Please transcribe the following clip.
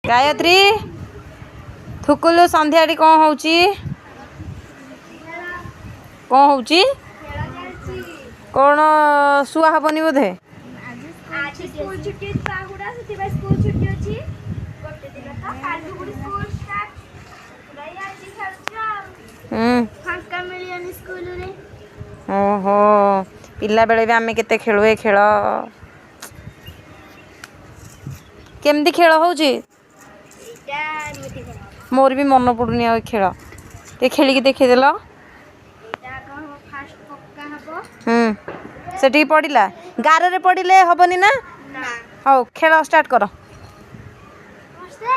ଗାୟତ୍ରୀ, ଥୁକୁଲୁ, ସନ୍ଧ୍ୟାଟି କ'ଣ ହେଉଛି? କ'ଣ ହେଉଛି? କ'ଣ ଶୁଆ ହବନି ବୋଧେ? ଆଜି ସ୍କୁଲ ଛୁଟି ଅଛି, ବାହୁଡ଼ା, ସେଥିପାଇଁ ସ୍କୁଲ ଛୁଟି ଅଛି ଗୋଟେ ଦିନ ତ। କାଲି ପୁଣି ସ୍କୁଲ ଷ୍ଟାର୍ଟ। ସେଥିପାଇଁ ଆଜି ଖେଳୁଛୁ ଆଉ ଫାଙ୍କା ମିଳିବନି ସ୍କୁଲରେ। ଓହୋ, ପିଲାବେଳେ ବି ଆମେ କେତେ ଖେଳୁ ଏ ଖେଳ। କେମିତି ଖେଳ ହେଉଛି? ଏଇଟା ଏମିତି ଖେଳ। ମୋର ବି ମନେ ପଡ଼ୁନି ଆଉ ଏ ଖେଳ। ଟିକେ ଖେଳିକି ଦେଖେଇଦେଲ। ଏଇଟା କ'ଣ ହବ? ଫାଷ୍ଟ ପକ୍କା ହବ। ସେଠିକି ପଡ଼ିଲା, ଗାରରେ ପଡ଼ିଲେ ହବନି ନା? ନା। ହଉ, ଖେଳ ଷ୍ଟାର୍ଟ କର। ସମସ୍ତେ।